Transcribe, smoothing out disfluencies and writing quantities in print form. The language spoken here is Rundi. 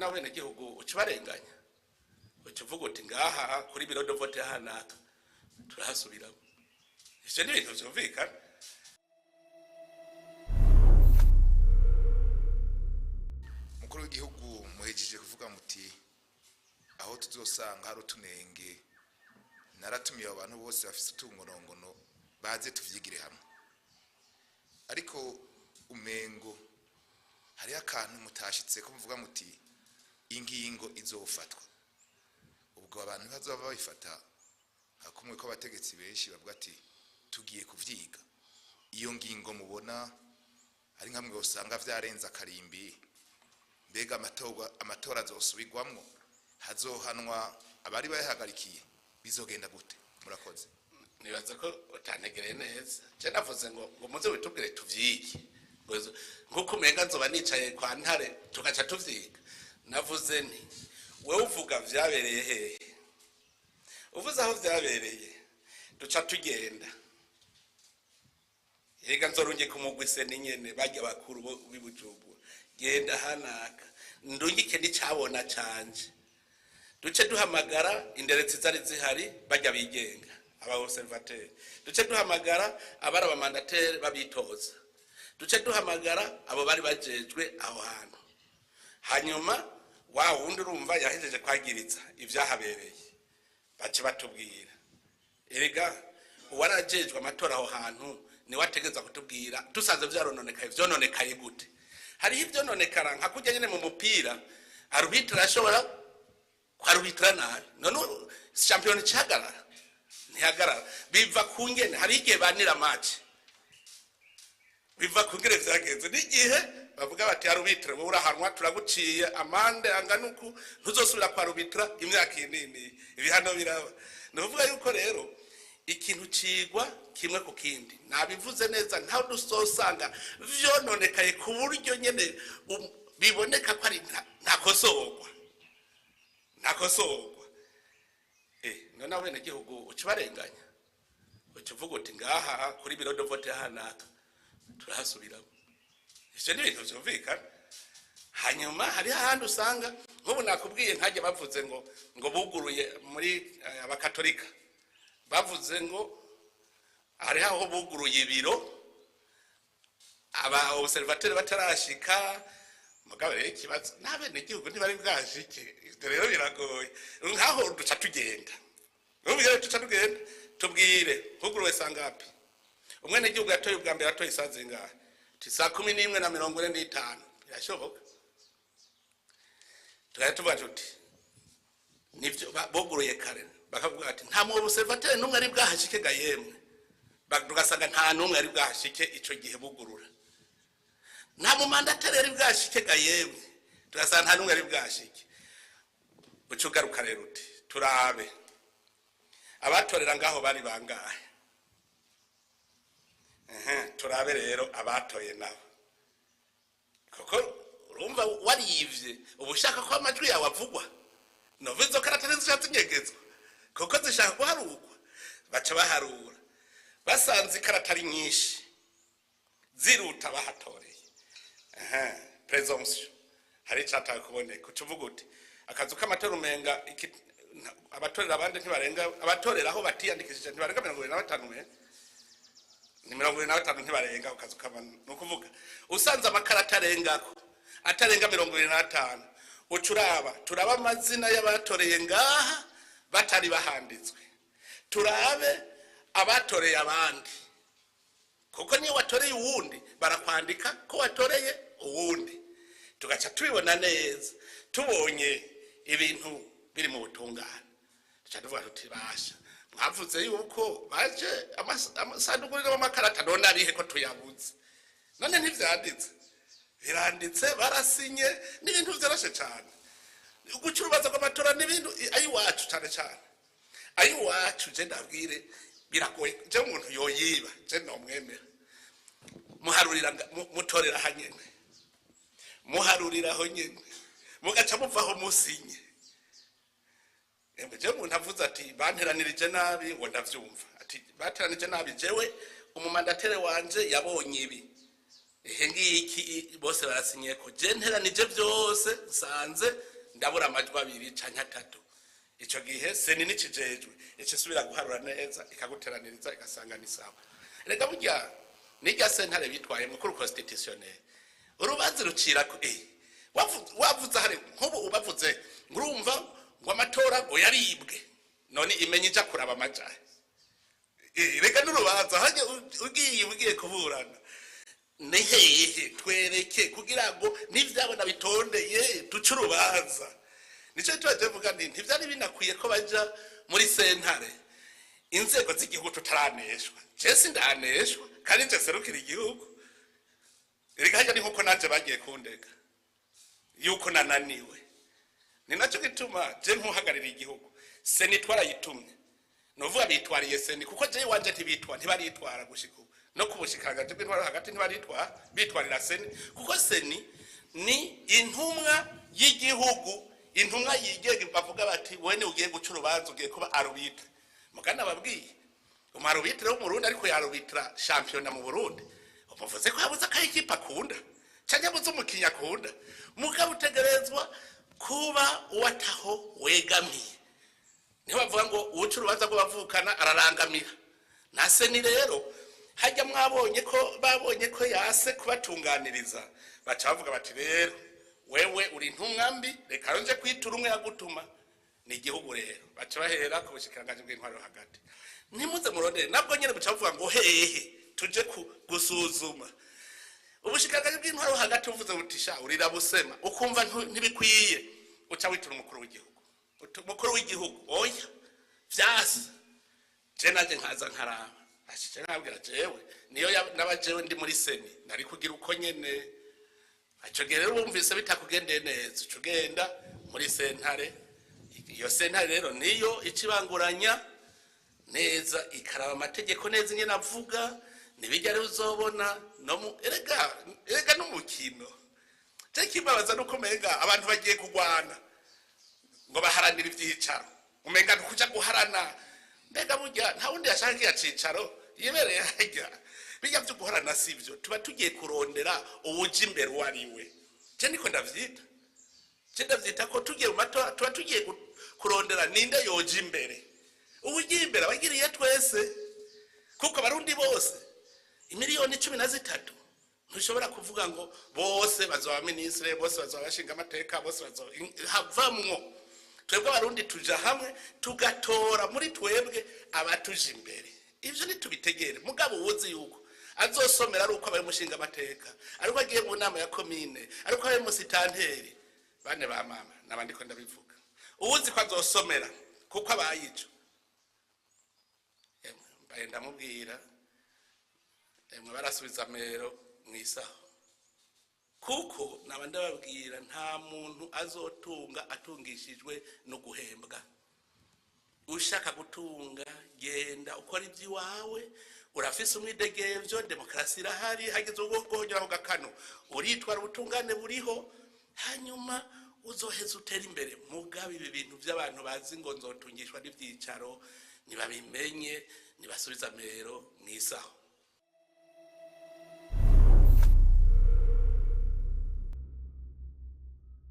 None abenegihugu uca ubarenganya, uca uvuga uti ngaha kuri bureau de vote hanaka turahasubiramo. Ivyo ni ibintu vyumvikana. Umukuru w'igihugu, muhejeje kuvuga muti aho tuzosanga hari utunenge, naratumiye abantu bose bafise utungonongono baze tuvyigire hamwe. Ariko umengo hariho akantu mutashitse ko muvuga muti ingingo izofatwa. Ubwo abantu bazoba babifata nka kumwe ko abategetsi benshi bavuga ati tugiye kuvyiga. Iyo ngingo mubona ari nkamwe usanga vyarenze akarimbi, mbega amatora azosubirwamwo, hazohanwa abari bayahagarikiye, bizogenda gute? Murakoze. Nibaza ko utantegereye neza. Je navuze ngo muze witubwire tuvyige, nkuko umenga nzoba nicaye kwa Ntare tugaca tuvyiga. Navuze nti wewe uvuga vyabereye hehe? Uvuze aho vyabereye duca tugenda. Yega nzorungika umugwi seni nyene barya bakuru bo b'i Bujumbura, genda hanaka ndungike n'icabona canje, duce duhamagara inderetsi zari zihari barya bigenga aba observateur, duce duhamagara abari aba mandataires babitoza, duce duhamagara abo bari bajejwe aho hantu. Hanyuma wa wundi urumva yahejeje kwagiriza ivyahabereye, bace batubwira. Erega uwarajejwe amatora aho hantu niwe ategereza kutubwira dusanze vyarononekaye, vyononekaye gute. Hariho ivyononekara nka kurya nyene mu mupira, arbitre arashobora kwarubitira nabi, none shampiyona icahagarara? Ntihagarara. Biva ku ngene, hari igihe banira match, biva ku ngene vyagenze, n'igihe bavuga bati arbitre wowe urahanwa, turaguciye amande angana uku, ntuzosubira kwarubitra imyaka iyi nini. Ibihano biraba. Ni ukuvuga yuko rero ikintu cigwa kimwe ku kindi. Nabivuze neza, ntaho dusosanga vyononekaye ku buryo nyene biboneka ko ari ntakosorwa, ntakosorwa. None abenegihugu uca ubarenganya, uca uvuga uti ngaha kuri bureau de vote hanaka turahasubiramo. Ivyo ni ibintu vyumvikana. Hanyuma hariho ahandi usanga nk'ubu nakubwiye nkajya bavuze ngo buguruye muri abakatolika, bavuze ngo hariho aho buguruye ibiro aba observateur batarashika. Mugabo rero ikibazo n'abenegihugu ntibari bwashike. Ivyo rero biragoye. Nkaho duca tugenda, ubu rero duca tugenda tubwire huguruwe sangapi, umwenegihugu yatoye ubwa mbere atoye isaha zingahe? Ti saa 11:45. Birashoboka. Tugahita tuvuga tuti nivyo buguruye kare, bakavuga ati nta mu observateur n'umwe ari bwahashike ga yemwe. Tugasanga nta n'umwe ari bwahashike ico gihe bugurura, nta mu mandataire ari bwashike ga yemwe, tugasanga nta n'umwe ari bwashike. Uca ugaruka rero uti turabe abatorera ngaho bari bangahe. Ehe, turabe rero abatoye nabo, kuko urumva warivye uba ushaka ko amajwi yawe avugwa. Nova izo karata ntizisha zinyegezwa kuko zishaka guharurwa. Baca baharura, basanze ikarata ari nyinshi ziruta bahatoreye, présomption hari icataye kuboneka. Uca uvuga uti akazu k'amatora umenga abatorera abandi ntibarenga, abatorera aho batiyandikishije ntibarenga 25, umenga ni 25, ntibarenga ku kazu k'abantu. Ni ukuvuga usanze amakarata arengako atarenga 25, uca uraba, turaba amazina y'abatoreye ngaha batari bahanditswe, turabe abatoreye abandi, kuko niyo watoreye uwundi barakwandika ko watoreye uwundi. Tugaca tubibona neza. Tubonye ibintu biri mu butungane, tuca tuvuga tuti basha mwavuze yuko baje amasanduku y'amakarata, none arihe ko tuyabuze? None ntivyanditse? Biranditse, barasinye. N'ibintu vyoroshe cane guca urubanza rw'amatora, n'ibintu ayiwacu cane cane ayiwacu. Je ndabwire, biragoye. Je umuntu yoyiba je nomwemera. Muharurira mutorera hanyene, muharurira aho nyene, mugaca muvaho musinye. Emwe, je umuntu avuze ati banteranirije nabi, ngo ndavyumva ati bateranije nabi, jewe umu mandataire wanje yabonye ibi, ehe ngiki, bose barasinye ko je nteranije byose nsanze. Ndabura amajwi abiri canke atatu. Ico gihe CENI nikijejwe icisubira guharura neza, ikaguteraniriza, igasanga ni sawa. Rega burya nirya sentare bitwaye mu cour constitutionnelle, urubanza rucira ko wavuze hari nk'ubu ubavuze ngo urumva ngo amatora ngo yaribwe, none imenye ija kuraba amajahe? Rega n'urubanza hajya ugiye kuburana ni hehe? Twereke kugira ngo n'ivyabona bitondeye duce urubanza. Nico tuba tuvuga nti ntivyari binakwiye ko baja muri sentare inzego z'igihugu tutaraneshwa. Je sindaneshwa kandi nje serukira igihugu. Reka hajya ni nkuko nanje bagiye kundega yuko nananiwe. Ni nacyo gituma je nkuhagararira igihugu, CENI twarayitumye, novuga bitwariye CENI, kuko je wanje ntibitwa, ntibaritwara gushika ubu. No ku bushikiranganji bw'intwaro hagati ntibaritwara, bitwarira CENI, kuko CENI ni intumwa y'igihugu, intumwa yigenga. Bavuga bati: "We ni ugiye guca urubanza, ugiye kuba arbitre." Mugana ababwiye umu arbitre w'Umurundi, ariko yarubitra shampiyona mu Burundi, umuvuze ko yabuze akayikipe akunda canke yabuze umukinyi akunda. Mugabo utegerezwa kuba uwataho wegamiye. Niho bavuga ngo uwuca urubanza rw'abavukana ararangamira. Na CENI rero hajya mwabonye ko babonye ko yase kubatunganiriza, baca bavuga bati: "Rero wewe uri intumwa mbi, reka nje kwitura umwe yagutuma ni igihugu." Rero baca bahera ku bushikiranganji bw'intwaro hagati. Ntimuze murondere, nabwo nyene buca buvuga ngo hehe tuje gusuzuma. Ubushikiranganji bw'intwaro hagati buvuze buti: "Sha urira busema," ukumva ntibikwiye, uca witura umukuru w'igihugu. Uti: "Umukuru w'igihugu, oya, vyase." Je nanje nkaza nkaraba ashije, nkabwira jewe niyo naba jewe ndi muri CENI nari kugira uko nyene. Ico gihe rero wumvise bitakugendeye neza, uca ugenda muri sentare. Iyo sentare rero niyo icibanguranya neza, ikaraba amategeko neza ingene avuga. Ntibijya rero uzobona no mu erega n'umukino. Je kimbabaza nuko umenga abantu bagiye kugwana ngo baharanire ivyicaro, umenga ntukuja guharana. Mbega burya nta wundi yashaka kiriya cicaro yibereye harya? Bijya vyo guharana sivyo, tuba tugiye kurondera uwuja imbere uwo ari we. Je niko ndavyita, je ndavyita ko tugiye mu matora tuba tugiye kurondera ninde yoja imbere. Uwugiye imbere abagiriye twese, kuko Abarundi bose imiliyoni 13 ntushobora kuvuga ngo bose bazoba minisitiri, bose bazoba bashinga amateka, bose bazoba havamwo. Twebwe Abarundi tuja hamwe tugatora muri twebwe abatuja imbere. Ivyo ntitubitegere. Mugabo uwuzi yuko azosomera ari uko abaye umushinga amateka, ariko agiye mu nama ya komine, ariko abaye musitanteri, bane ba mama nabandi ko ndabivuga, uwuzi ko azosomera kuko abaye ico, emwe mbaye ndamubwira, emwe barasubiza amero mwisaho, kuko naba ndababwira nta muntu azotunga atungishijwe no guhembwa. Ushaka gutunga, genda ukora iby'iwawe, urafise umwidegevyo, demokarasi irahari. Hageze ubwo guhonyora ku gakano, uritwara, ubutungane buriho, hanyuma uzoheza utera imbere. Mugabo ibi bintu by'abantu bazi ngo nzotungishwa n'ivyicaro, nibabimenye, nibasubiza amero mwisaho.